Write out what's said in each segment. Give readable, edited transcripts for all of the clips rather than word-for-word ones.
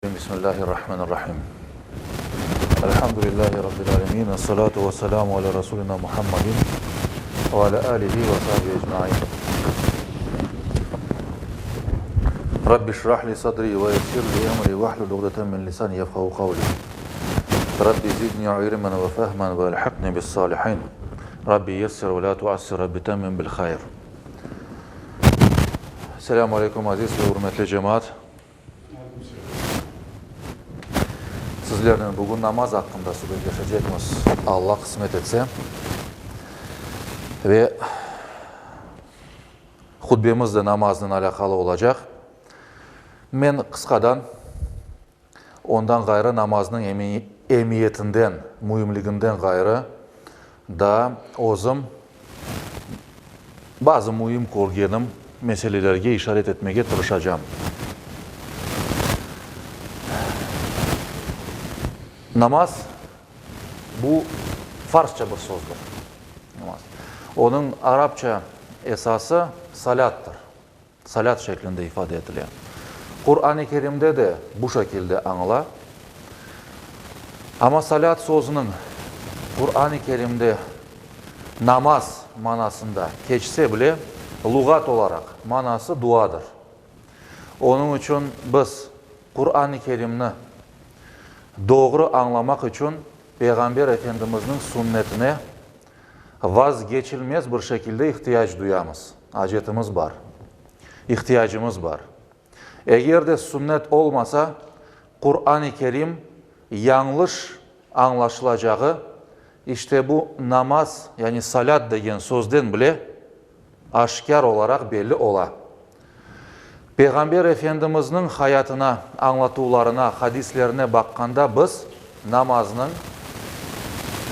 Bismillahirrahmanirrahim. Elhamdülillahi Rabbil alemin. Esselatu vesselamu ala Rasulina Muhammadin ve ala alihi ve sahbihi ecmain. Rabbi şrah li sadri ve yessir li emri ve ahlul uqdeten min lisani yefkahu kavli. Rabbi zidni ilmen ve fehmen ve elhakni bis salihin. Rabbi yessir ve la tuassir, Rabbi temmim bil hayr. Selamu aleykum aziz ve ürmetli cemaat. Sizlernen bugün namaz aqqında subetleşecekmiz, Alla qısmet etse. Ve hutbemiz de namaznen alâqalı olacaq. Men qısqadan, ondan ğayrı namaznıñ emiyetinden, müimliginden ğayrı, daa özüm Bazı müim körgenim meselelerge işaret etmege tırışacam. Namaz, bu farsça bir sözdür. Namaz. Onıñ arapça esası salâttır. Salât şeklinde ifade etile. Quran-ı Kerimde de bu şekilde añıla. Amma salât sözüniñ Quran-ı Kerimde namaz manasında keçse bile, luğat olaraq manası duadır. Onıñ içün biz Quran-ı Kerimni doğru añlamaq içün Peyğamber Efendimizniñ sünnetine vazgeçilmez bir şekilde ihtiyac duyamız, acetimiz bar, ihtiyacımız bar. Eger de sünnet olmasa, Quran-ı Kerim yañlış añlaşılacağı, işte bu namaz, yani salât degen sözden bile aşkâr olaraq belli ola. Peyğamber Efendimizniñ hayatına, añlatuvlarına, hadislerine baqqanda biz namaznıñ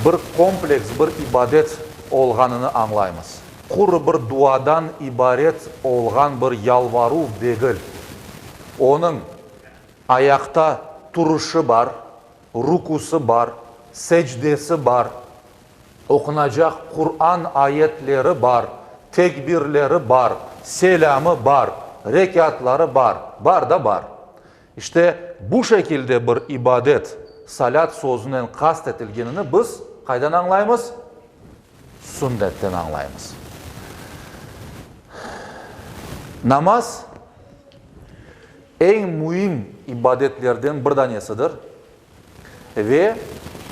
bir kompleks bir ibadet olğanını añlaymız. Quru bir duadan ibaret olğan bir yalvaruv degil. Onıñ ayaqta turuşı bar, rukusı bar, secdesi bar, Oqunacaq Quran ayetleri bar, tekbirleri bar, selâmı bar, rekâtları bar, bar da bar. İşte, bu şekilde bir ibadet, salât sözünen qast etilgenini biz qaydan añlaymız? Sünnetten añlaymız. Namaz, eñ müim ibadetlerden bir danesidir. Ve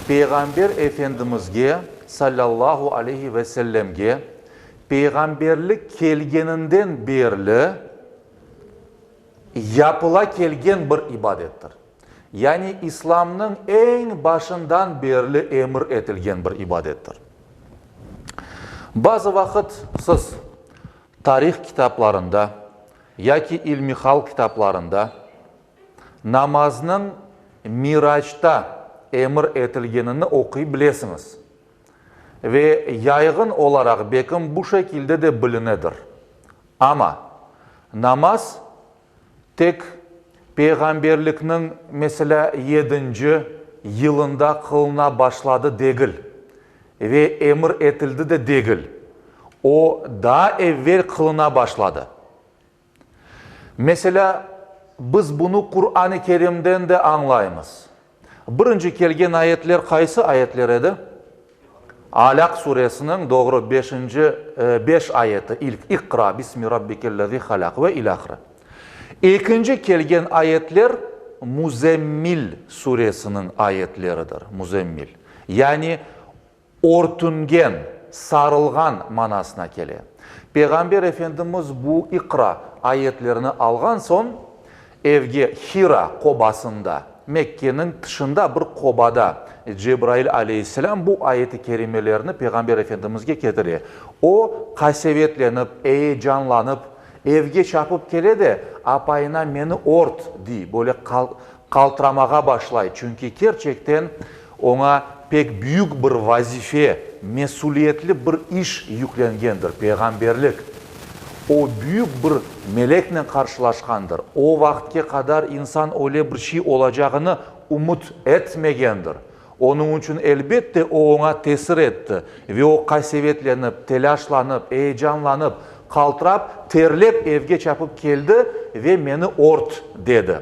Peyğamber Efendimizge, salâllahu aleyhi ve sellemge, peyğamberlik kelgeninden berli yapıla kelgen bir ibadettir. Yani İslamnıñ eñ başından berli emir etilgen bir ibadettir. Bazı vaqıt siz tarih kitaplarında yaki ilmihal kitaplarında Namaznıñ Miracta emir etilgenini oquy bilesiñiz. Ve yayğın olaraq bekim bu şekilde de bilinedir. Amma namaz tek Peyğamberlikniñ, meselâ, yedinci yılında qılına başladı degil ve emir etildi de degil. O, daa evvel qılına başladı. Meselâ, biz bunı Quran-ı Kerimden de añlaymız. Birinci kelgen ayetler qaysı ayetler edi? Alâq suresiniñ, doğru, beşinci, beş ayeti, ilk, İqra bismi rabbikellezî halâq ve ilâhre. Ekinci kelgen ayetler Muzemmil suresiniñ ayetleridir, Muzemmil. Yani, Örtüngen, sarılğan manasına kele. Peyğamber Efendimiz bu İqra ayetlerini alğan soñ, evge Hira qobasında, Mekkeniñ tışında bir qobada Cebrail aleyhisselâm bu ayet-i kerimelerni Peyğamber Efendimizge ketire. O, qasevetlenip, eyecanlanıp, evge çapıp kele de, apayına meni ört, dey, böyle qaltıramağa başlay, çünki kerçekten oña pek büyük bir vazife, mesüliyetli bir iş yüklengendir, peyğamberlik. O, büyük bir meleknen qarşılaşqandır, o vaqıtke qadar insan öyle bir şey olacağını ümüt etmegendir. Onıñ içün, elbette, o oña tesir etti ve o qasevetlenip, telâşlanıp, eyecanlanıp, qaltırap, terlep evge çapıp keldi ve meni ort, dedi.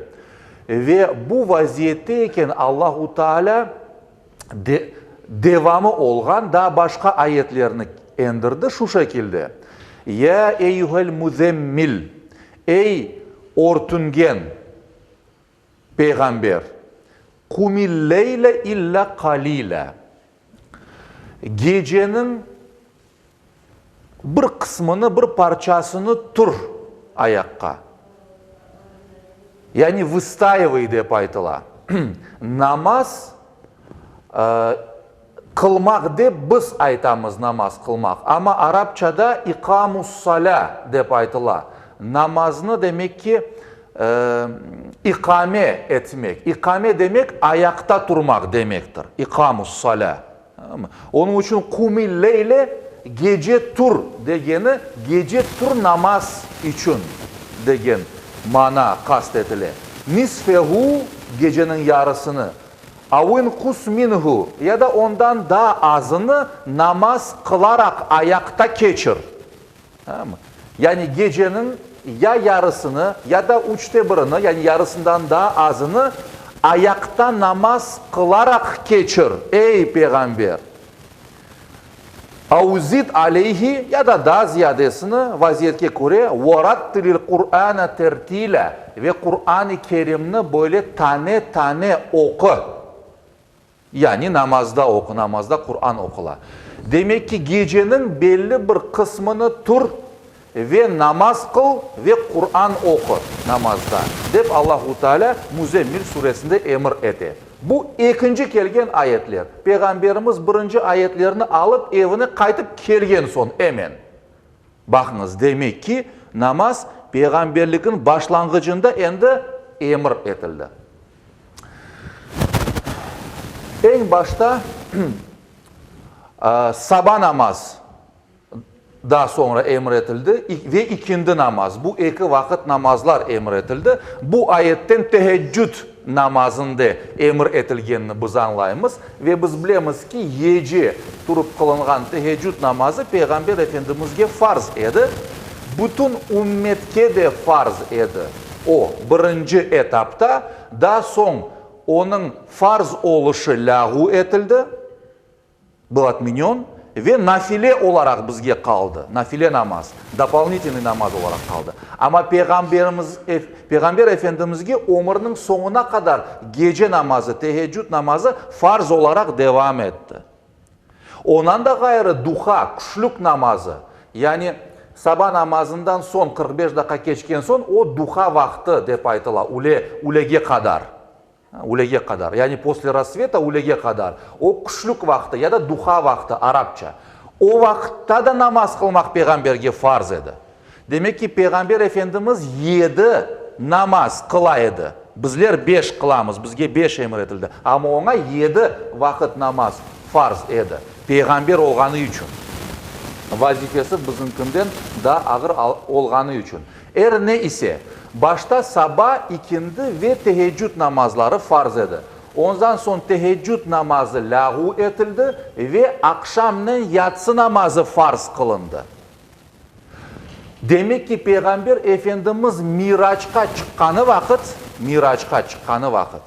Ve bu vaziyette eken Allahu Teala de, devamı olğan daa başqa ayetlerni endirdi şu şekilde, Ya eyyuhel müzemmil, Ey örtüngen peyğamber, qumil-leyle illâ qalilâ, Geceniñ bir qısmını, bir parçasını tur ayaqqa. Yani vıstaivay dep aytıla. Namaz qılmaq dep biz aytamız namaz qılmaq, amma arapçada iqamus-salâ dep aytıla. Namaznı demek ki, iqame etmek. İqame demek ayaqta turmaq demektir. İqamus-salâ. Onıñ içün qumil-leyle gece tur degeni gece tur namaz içün degen mana qast etile. Nisfehu geceniñ yarısını, av inqus minhu ya da ondan daa azını namaz qılaraq ayaqta keçir. Yani geceniñ ya yarısını, ya da üçte birini, yani yarısından daa azını ayaqta namaz qılaraq keçir, ey, Peyğamber! Av zid aleyhi, ya da daa ziyadesini, vaziyetke köre, ve rattilil Qur'ana tertilâ, ve Qur'an-ı Kerimni böyle tane-tane oqu. Yani namazda oqu, namazda Quran oqula. Demek ki, geceniñ belli bir qısmını tur ve namaz qıl ve Quran oqu namazda, dep Allahu Teala Müzzemmil suresinde emir ete. Bu ekinci kelgen ayetler. Peyğamberimiz birinci ayetlerni alıp evine qaytıp kelgen soñ emen. Baqıñız, demek ki, namaz peyğamberlikniñ başlanğıcında endi emir etildi. Eñ başta saba namaz daa soñra emir etildi ve ikindi namaz, bu eki vaqıt namazlar emir etildi. Bu ayetten teheccüd namazında emir etilgenini biz añlaymız ve biz bilemiz ki, gece turıp qılınğan teheccüd namazı Peyğamber Efendimizge farz edi, bütün ümmetke de farz edi. O, birinci etapta, daa soñ onıñ farz oluşı lâğu etildi, был otmenен, ve nafile olaraq bizge qaldı, nafile namaz, dopolnitelnıy namaz olaraq qaldı. Amma Peyğamberimiz, Peyğamber Efendimizge ömürniñ soñuna qadar gece namazı, teheccüd namazı farz olaraq devam etti. Ondan da ğayrı duha, küşlük namazı, yani saba namazından soñ 45 daqqa keçken soñ o duha vaqtı dep aytıla, üle, ülege qadar, ülege qadar, yani posle rassveta ülege qadar, o küşlük vaqtı ya da duha vaqtı, arapça. O vaqıtta da namaz qılmaq peyğamberge farz edi. Demek ki, Peyğamber Efendimiz yedi namaz qıla edi. Bizler beş qılamız, bizge beş emir etildi. Amma oña yedi vaqıt namaz farz edi, peyğamber olğanı içün, vazifesi bizimkinden daa ağır olğanı içün. Er ne ise, başta saba, ikindi ve teheccüd namazları farz edi. Ondan soñ teheccüd namazı lâğu etildi ve aqşamnen yatsı namazı farz qılındı. Demek ki, Peyğamber Efendimiz Miracqa çıqqanı vaqıt, Miracqa çıqqanı vaqıt,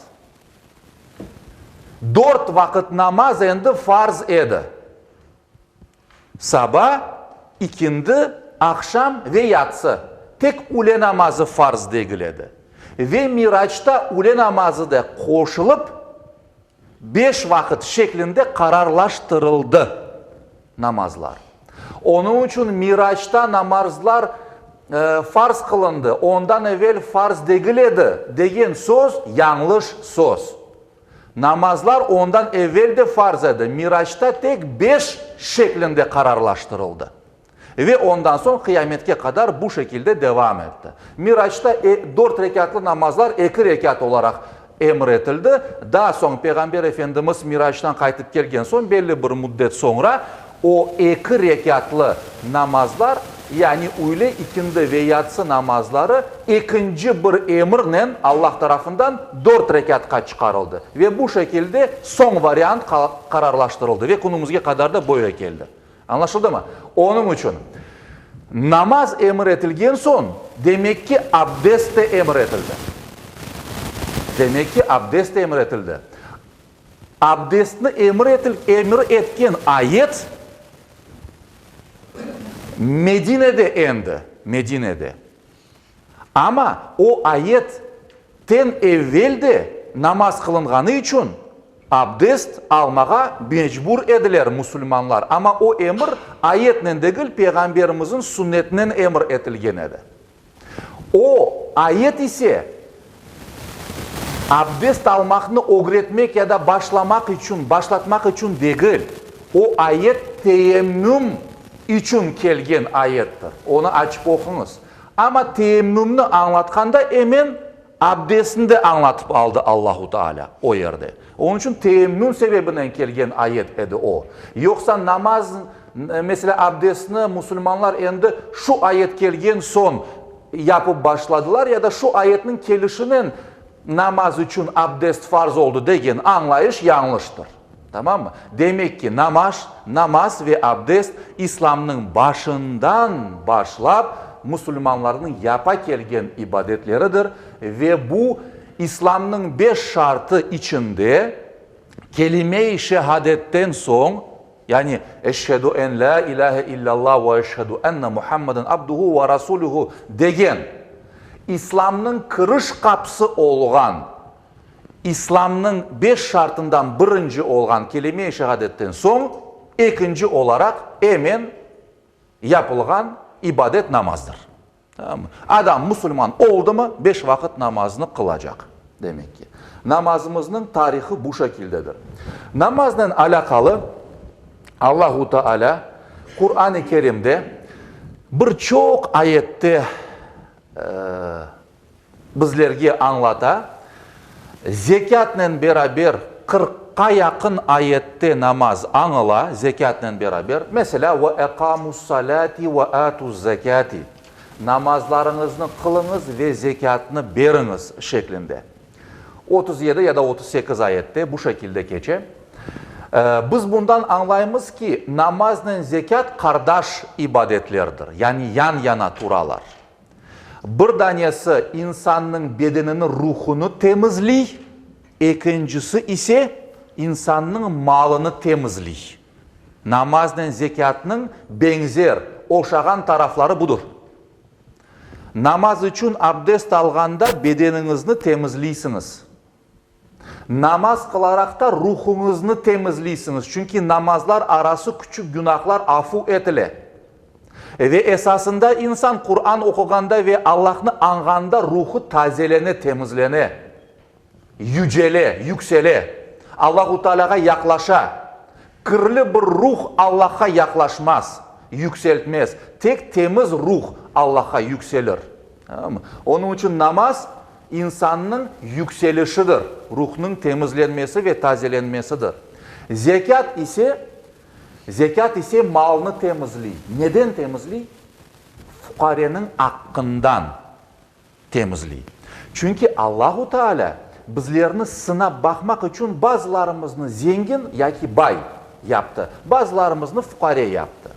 dört vaqıt namaz endi farz edi, saba, ikindi, aqşam ve yatsı. Tek üle namazı farz degil edi. Ve Miracta üle namazı da qoşulıp, Beş vaqıt şeklinde qararlaştırıldı namazlar. Onıñ içün Miraçta namazlar farz qılındı, ondan evel farz degil edi degen söz yañlış söz. Namazlar ondan evel de farz edi, Miraçta tek beş şeklinde qararlaştırıldı. Ve ondan soñ qıyametke qadar bu şekilde devam etti. Miraçta dört rekâtlı namazlar eki rekât olaraq emir etildi. Daa soñ Peyğamber Efendimiz Miraçtan qaytıp kelgen soñ, belli bir müddet soñra o eki rekâtlı namazlar, yani üyle, ikindi ve yatsı namazları ekinci bir emirnen Allah tarafından dört rekâtqa çıqarıldı. Ve bu şekilde soñ variant qararlaştırıldı ve künümizge qadar da böyle keldi. Añlaşıldımı? Onıñ içün, namaz emir etilgen soñ, demek ki, abdest de emir etildi. Demek ki, abdest emir etildi. Abdestni emir etil, emir etken ayet Medinede endi, Medinede. Amma o ayet ten evvel de namaz qılınğanı içün abdest almağa mecbur ediler musulmanlar. Amma o emir ayetnen degil, Peyğamberimizin sünnetinen emir etilgen edi. O ayet ise abdest almaqnı ögretmek ya da başlamaq içün, başlatmaq içün degil, o ayet teyemmüm içün kelgen ayettir. Onı açıp oquñız. Amma teyemmümni añlatqanda emen abdestni de añlatıp aldı Allahu Teala o yerde. Onıñ içün teyemmüm sebebinen kelgen ayet edi o. Yoqsa namaz, meselâ, abdestni musulmanlar endi şu ayet kelgen soñ yapıp başladılar ya da şu ayetniñ kelişinen namaz içün abdest farz oldı degen añlayış yañlıştır. Tamammı? Demek ki, namaz, namaz ve abdest İslamnıñ başından başlap musulmanlarnıñ yapa kelgen ibadetleridir ve bu İslamnıñ beş şartı içinde kelime-i şehadetten soñ, yani Eşhedü en lâ ilâhe illallah ve eşhedü enne Muhammeden abduhu ve rasuluhu degen İslamnıñ kiriş qapısı olğan İslamnıñ beş şartından birinci olğan kelime-i şehadetten soñ ekinci olaraq emen yapılğan ibadet namazdır. Tamam. Adam musulman oldumı, beş vaqıt namazını qılacaq, demek ki. Namazımıznıñ tarihı bu şekildedir. Namaznen alâqalı Allahu Teala Quran-ı Kerimde bir çoq ayette bizlerge añlata, zekâtnen beraber qırqqa yaqın ayette namaz añıla, zekâtnen beraber, meselâ, ve eqamus-salâti ve atuz-zekâti, namazlarıñıznı qılıñız ve zekâtnı beriñiz şeklinde. 37 ya da 38 ayette bu şekilde keçe. Biz bundan añlaymız ki, namaznen zekât qardaş ibadetlerdir, yani yan-yana turalar. Bir danesi insannıñ bedenini, ruhunı temizliy, ekincisi ise insannıñ malını temizliy. Namaznen zekâtnıñ beñzer, oşağan tarafları budır. Namaz içün abdest alğanda bedeniñizni temizliysiñiz. Namaz qılaraq ta ruhuñıznı temizliysiñiz, çünki namazlar arası küçük günahlar afu etile. Ve esasında insan Quran oquğanda ve Allahnı añğanda ruhu tazelene, temizlene, yücele, yüksele, Allahu Tealâğa yaqlaşa. Kirli bir ruh Allahqa yaqlaşmaz, yükseltmez. Tek temiz ruh Allahqa yükselir. Onıñ içün namaz İnsannıñ yükselişidir, ruhnıñ temizlenmesi ve tazelenmesidir. Zekât ise, zekât ise malnı temizliy. Neden temizliy? Fuqareniñ aqqından temizliy. Çünki Allahu Teala bizlerni sınap baqmaq içün bazılarımıznı zengin yaki bay yaptı, bazılarımıznı fuqare yaptı.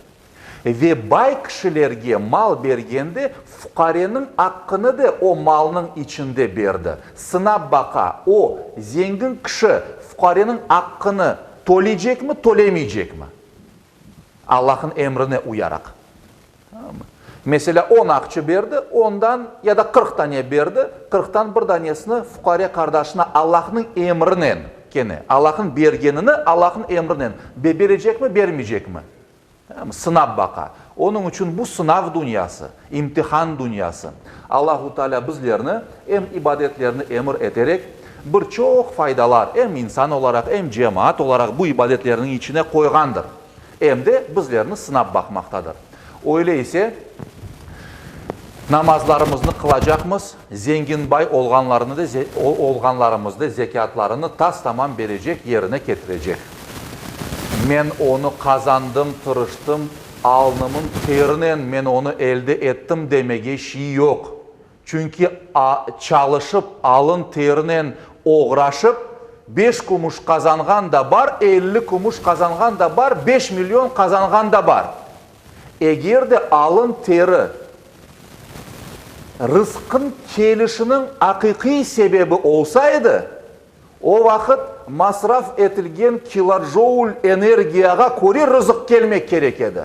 Ve bay kişilerge mal bergende, fuqareniñ aqqını de o malnıñ içinde berdi. Sınap baqa, o, zengin kişi, fuqareniñ aqqını töleycekmi, tölemeycekmi? Allah'ın emrine uyaraq. Meselâ, on aqçı berdi, ondan, ya da 40 tane berdi, qırqtan bir danesini fuqare qardaşına Allah'nıñ emrinen, kene, Allah'ın bergenini Allah'ın emrinen, berecekmi, bermeycekmi? Sınap baqa. Onıñ içün bu sınav dünyası, imtihan dünyası. Allahu Teala bizlerni em ibadetlerni emir eterek, bir çoq faydalar em insan olaraq, em cemaat olaraq bu ibadetlerniñ içine qoyğandır. Em de bizlerni sınap baqmaqtadır. Öyle ise, namazlarımıznı qılacaqmız, zengin-bay olğanlarını da, olğanlarımız da zekâtlarını tas-tamam berecek, yerine ketirecek. Men onı qazandım, tırıştım, alnımın terinen men onı elde ettim demege şiy yoq. Çünki çalışıp, alın terinen oğraşıp, beş kümüş qazanğan da bar, 50 kümüş qazanğan da bar, 5 million qazanğan da bar. Eger de alın teri. rızqın kelişiniñ aqiqiy sebebi olsa edi, o vaqıt masraf etilgen kilojoul energiyağa köre rızıq kelmek kerek edi.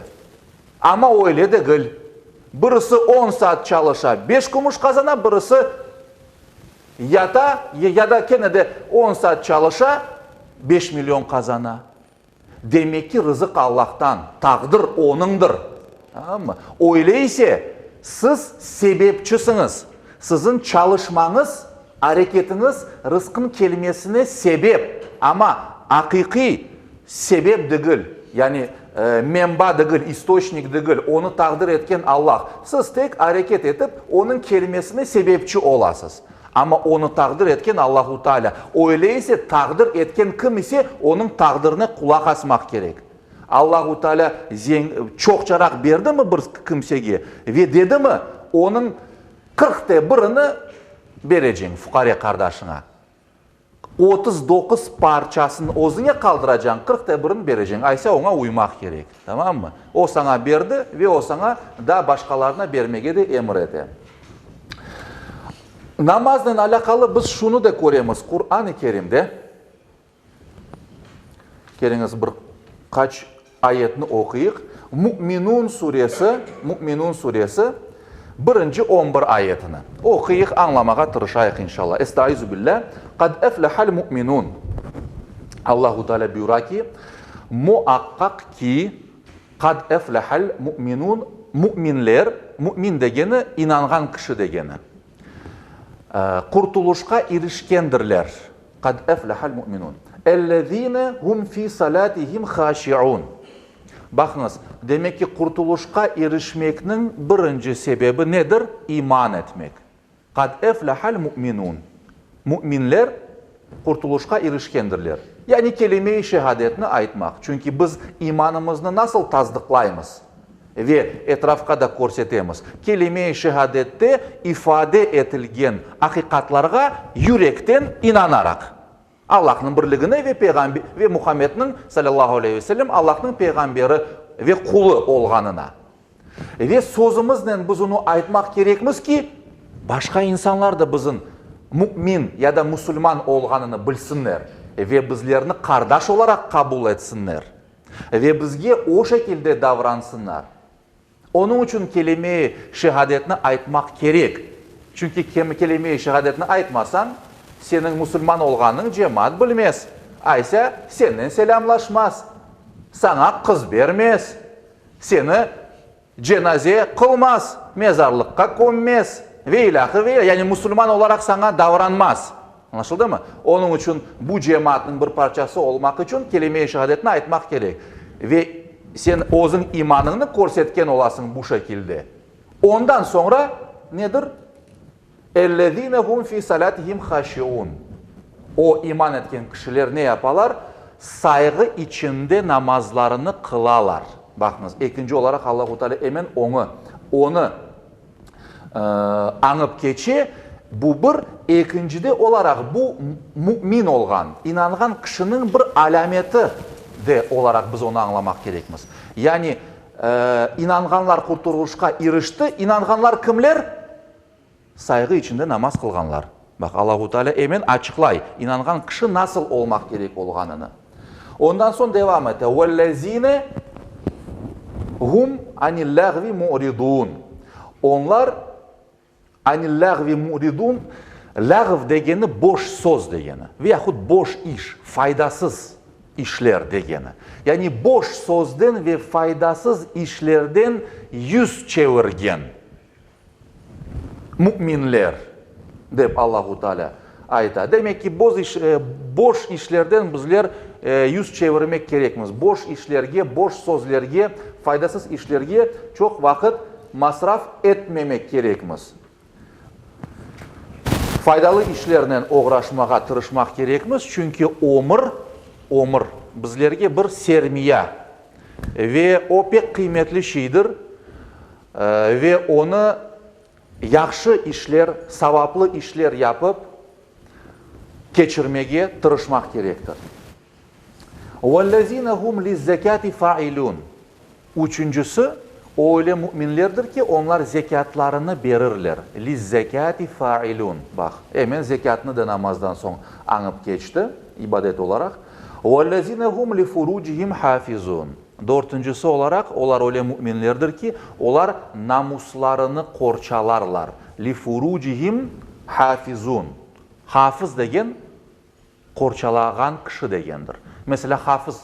Amma öyle degil. Birisi on saat çalışa, beş kümüş qazana, birisi yata ya da kene de on saat çalışa, 5 million qazana. Demek ki, rızıq Allahtan, taqdir Onıñdır. Tamammı? Öyle ise, siz sebepçisiñiz. Siziñ çalışmañız, areketiñiz rızqın kelmesine sebep, amma aqiqiy sebep degil, yani menba degil, istoçnik degil, onı taqdir etken Allah. Siz tek areket etip, onıñ kelmesine sebepçi olasız. Amma onı taqdir etken Allahu Teala. Öyle ise, taqdir etken kim ise, onıñ taqdirine qulaq asmaq kerek. Allahu Teala çoqçaraq berdimi bir kimsege ve dedimi, onıñ qırqte birini bereceñ fuqare qardaşıña. 39 parçasını özüñe qaldıracañ, qırqte birini bereceñ. Aysa oña uymaq kerek. Tamammı? O saña berdi ve o saña daa başqalarına bermege de emir ete. Namaznen alâqalı biz şunı da köremiz Quran-ı Kerimde. Keliñiz bir qaç ayetni oquyıq. Müminun suresi, Müminun suresi, birinci on bir ayetini oquyıq, añlamağa tırışayıq inşallah. Estaizu billâ, Qad eflehal müminun. Allahu Teala buyura ki, Muaqqaq ki, qad eflehal müminun, müminler, mümin degeni, inanğan kişi degeni, qurtuluşqa irişkendirler. Qad eflehal müminun. Ellezine hum fi salatihim haşiun. Baqıñız, demek ki, qurtuluşqa irişmekniñ birinci sebebi nedir? İman etmek. Qad eflehal müminun. Müminler qurtuluşqa irişkendirler. Yani kelime-i şehadetni aytmaq. Çünki biz imanımıznı nasıl tasdıqlaymız ve etrafqa da körsetemiz? Kelime-i şehadette ifade etilgen aqiqatlarğa yürekten inanaraq. Allahnıñ birligine ve ve Muhammedniñ, salâllahu aleyhi ve sellem, Allahnıñ peyğamberi ve qulu olğanına. Ve sözümiznen biz onı aytmaq kerekmiz ki, başqa insanlar da bizim mümin ya da musulman olğanını bilsinler ve bizlerni qardaş olaraq qabul etsinler ve bizge o şekilde davransınlar. Onıñ içün kelime-i şehadetni aytmaq kerek. Çünki kelime-i şehadetni aytmasañ, seniñ musulman olğanıñ cemaat bilmez. Aysa, sennen selâmlaşmaz, saña qız bermez, seni cenaze qılmaz, mezarlıqqa kömmez ve ilâhre ve ilâhre. Yani musulman olaraq saña davranmaz. Añlaşıldımı? Onıñ içün bu cemaatnıñ bir parçası olmaq içün kelime-i şehadetni aytmaq kerek. Ve sen özüñ imanıñnı körsetken olasıñ bu şekilde. Ondan soñra nedir? Ellezine hum fi salatihim haşiun. O iman etken kişiler ne yapalar? Sayğı içinde namazlarını qılalar. Baqıñız, ekinci olaraq Allahu Teala emen oñı, onı añıp keçe, bu bir, ekincide olaraq bu mümin olğan, inanğan kişiniñ bir alâmeti de olaraq biz onı añlamaq kerekmiz. Yani, inanğanlar qurtulışqa irişti, inanğanlar kimler? Sayğı içinde namaz qılğanlar. Baq, Allahu Teala emen açıqlay, inanğan kişi nasıl olmaq kerek olğanını. Ondan soñ devam ete, Vellezine hum anil-lâğvi mu'ridun. Onlar anil-lâğvi mu'ridun, lâğv degeni boş söz degeni ve yahut boş iş, faydasız işler degeni. Yani boş sözden ve faydasız işlerden yüz çevirgen. Müminler, dep Allahu Teala ayta. Demek ki, boş işlerden bizler yüz çevirmek kerekmiz. Boş işlerge, boş sözlerge, faydasız işlerge çoq vaqıt masraf etmemek kerekmiz. Faydalı işlernen oğraşmağa tırışmaq kerekmiz, çünki ömür, ömür bizlerge bir sermiya ve o pek qıymetli şeydir. Ve onı yahşı işler, savaplı işler yapıp keçirmege tırışmaq kerektir. Vellezine hum lizzekâti failûn. Üçüncisi, Öyle müminlerdir ki, onlar zekâtlarını berirler, liz-zekâti failûn, baq, emen zekâtnı da namazdan soñ añıp keçti, ibadet olaraq, vellezîne hum lifurucihim hâfizûn, dörtüncisi olaraq, olar öyle müminlerdir ki, olar namuslarını qorçalarlar, lifurucihim hâfizûn, hafız degen, qorçalağan kişi degendir. Meselâ, hafız,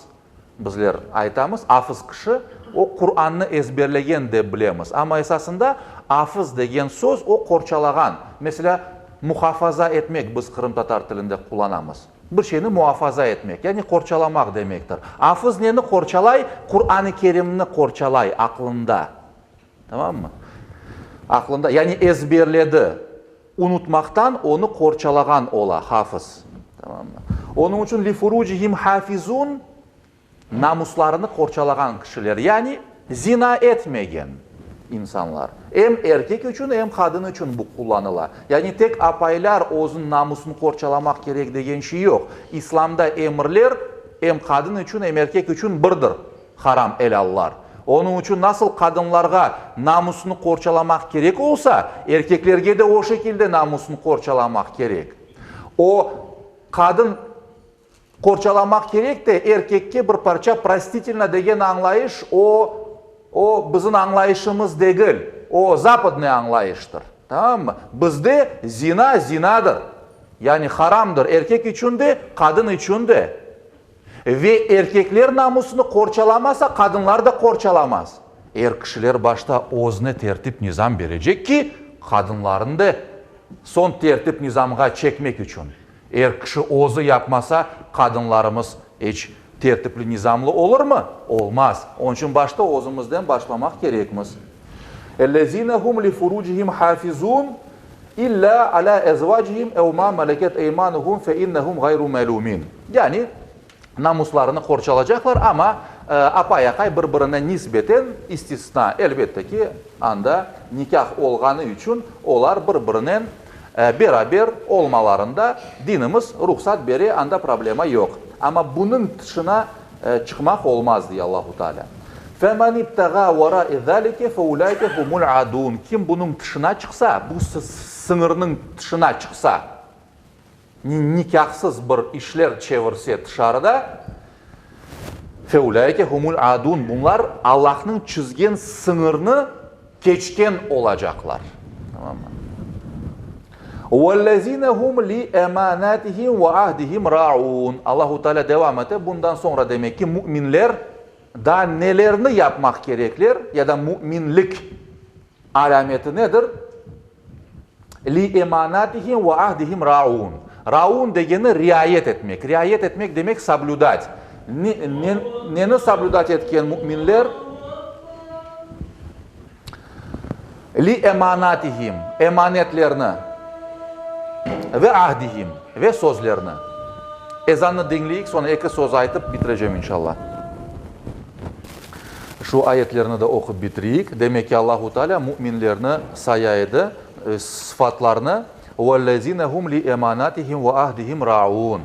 bizler aytamız, afız kişi, o, Qurannı ezberlegen dep bilemiz. Amma esasında afız degen söz, o, qorçalağan. Meselâ, muhafaza etmek biz qırımtatar tilinde qullanamız. Bir şeyni muafaza etmek, yani qorçalamaq demektir. Afız neni qorçalay? Quran-ı Kerimni qorçalay aqlında. Tamammı? Aqlında, yani ezberledi. Unutmaqtan onı qorçalağan ola, hafız. Tamammı? Onıñ içün lifurucihim hafizun, namuslarını qorçalağan kişiler, yani zina etmegen insanlar. Em erkek içün, em qadın içün bu qullanıla. Yani tek apaylar özüniñ namusını qorçalamaq kerek degen şey yoq. İslamda emirler em qadın içün, em erkek içün birdir. Haram elâllar. Onıñ içün nasıl qadınlarğa namusını qorçalamaq kerek olsa, erkeklerge de o şekilde namusını qorçalamaq kerek. O, qadın qorçalamaq kerek de, erkekke bir parça prostitelno degen añlayış, o, o bizim añlayışımız degil, o zapadnıy añlayıştır. Tamammı? Bizde zina zinadır. Yani haramdır erkek içün de, qadın içün de. Ve erkekler namusını qorçalamasa, qadınlar da qorçalamaz. Er kişiler başta özüne tertip-nizam berecek ki, qadınlarını da soñ tertip-nizamğa çekmek içün. Er kişi özü yapmasa, qadınlarımız eç tertipli-nizamlı olurmı? Olmaz. Onıñ içün başta özümizden başlamaq kerekmiz. Ellezine hum li furucihim hafizun illa ala ezvacihim ev ma meleket eymanuhum fe innehum gayru melumin. Yani, namuslarını qorçalacaqlar, amma apay-aqay bir-birine nisbeten istisna, elbette ki, anda nikâh olğanı içün olar bir-birinen beraber olmalarında dinimiz ruhsat bere, anda problema yoq. Amma bunıñ tışına çıqmaq olmaz, dey Allahu Teala. Femen ibtağa verae zalike feulaike humul adun. Kim bunıñ tışına çıqsa, bu sıñırnıñ tışına çıqsa, nikâhsız bir işler çevirse tışarıda, feulaike humul adun, bunlar Allahnıñ çizgen sıñırnı keçken olacaqlar. Tamammı? Vellezine hum li emanatihim ve ahdihim raun. Allahu Teala devam ete, bundan soñra demek ki, müminler daa nelerni yapmaq kerekler ya da müminlik alâmeti nedir? Li emanatihim ve ahdihim raun. Raun degeni riayet etmek. Riayet etmek demek soblüdat. Neni soblüdat etken müminler? Li emanatihim, emanetlerni, ve ahdihim, ve sözlerni. Ezannı diñleyik, soñra eki söz aytıp bitirecem inşallah. Şu ayetlerni de oqup bitireyik. Demek ki, Allahu Teala müminlerni saya edi, sıfatlarını, Vellezine hum li emanatihim ve ahdihim raun.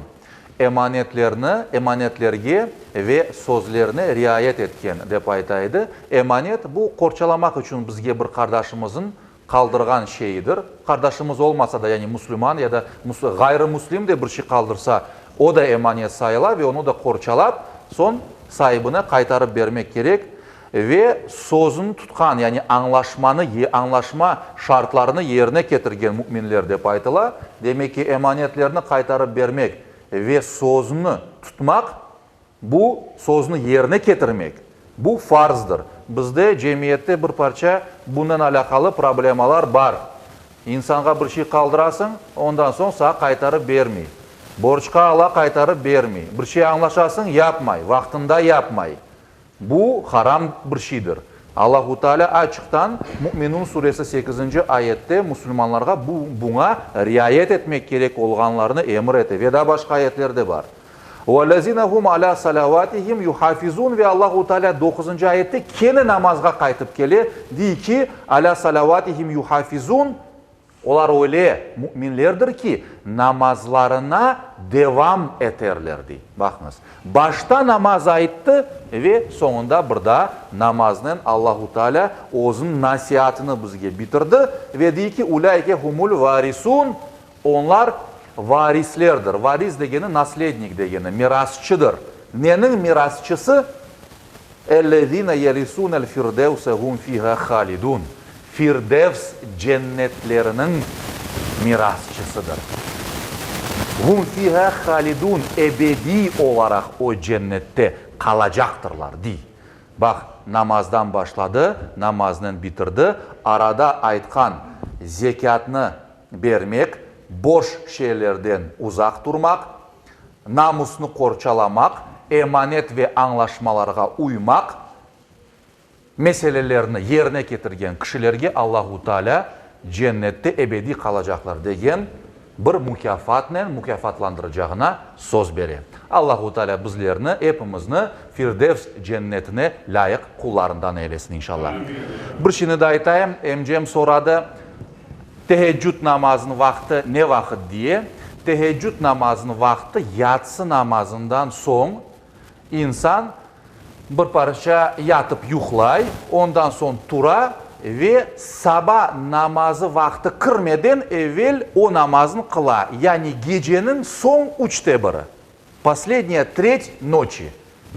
Emanetlerni, emanetlerge ve sözlerine riayet etken, dep ayta edi. Emanet, bu qorçalamaq içün bizge bir qardaşımızın qaldırğan şeyidir. Qardaşımız olmasa da, yani musulman ya da ğayrı-muslim de bir şey qaldırsa, o da emanet sayıla ve onı da qorçalap, soñ saibine qaytarıp bermek kerek. Ve sözüni tutqan, yani añlaşmanı, añlaşma şartlarını yerine ketirgen müminler dep aytıla. Demek ki, emanetlerni qaytarıp bermek ve sözüni tutmaq, bu, sözüni yerine ketirmek, bu farzdır. Bizde cemiyette bir parça bunen alâqalı problemalar bar. İnsanğa bir şey qaldırasıñ, ondan soñ sağa qaytarıp bermey. Borcqa ala, qaytarıp bermey. Bir şey añlaşasıñ, yapmay, vaqtında yapmay. Bu, haram bir şeydir. Allahu Teala açıqtan Müminun suresi sekizinci ayette musulmanlarğa bu buña riayet etmek kerek olğanlarını emir ete ve daa başqa ayetler de bar. Vellezine hum alâ salavatihim yuhafizun ve Allahu Teala doquzıncı ayette kene namazğa qaytıp kele, dey ki, alâ salavatihim yuhafizun. Olar öyle müminlerdir ki, namazlarına devam eterler, dey. Baqıñız, başta namaz ayttı ve soñunda bir daa namaznen Allahu Teala özüniñ nasiatını bizge bitirdi ve dey ki, Ulâike humul varisun, onlar varislerdir. Varis degeni naslednik degeni, mirasçıdır. Neniñ mirasçısı? Ellezine yerisunel firdevse hum fiha halidun, Firdevs cennetleriniñ mirasçısıdır. Hum fiha halidun, ebediy olaraq o cennette qalacaqtırlar, diy. Baq, namazdan başladı, namaznen bitirdi, arada aytqan zekâtnı bermek, boş şeylerden uzaq turmaq, namusnı qorçalamaq, emanet ve añlaşmalarğa uymaq meselelerini yerine ketirgen kişilerge Allahu Teala cennette ebediy qalacaqlar degen bir mukâfatnen mukâfatlandıracağına söz bere. Allahu Teala bizlerni, epimizni Firdevs cennetine lâyıq qullarından eylesin, inşallah. Bir şeyni de aytayım, emcem soradı, Teheccüd namazınıñ vaqtı ne vaqıt diye. Teheccüd namazınıñ vaqtı yatsı namazından soñ insan bir parça yatıp yuqlay, ondan soñ tura ve saba namazı vaqtı kirmeden evel o namaznı qıla, yani geceniñ soñ üçte biri. Poslednâya tret noçi,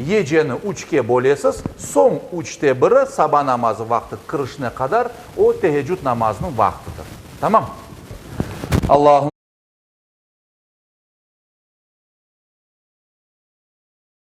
yeceni üçke bölesiz, soñ üçte biri saba namazı vaqtı kirişine qadar o teheccüd namazınıñ vaqtıdır. Tamam? Allahım.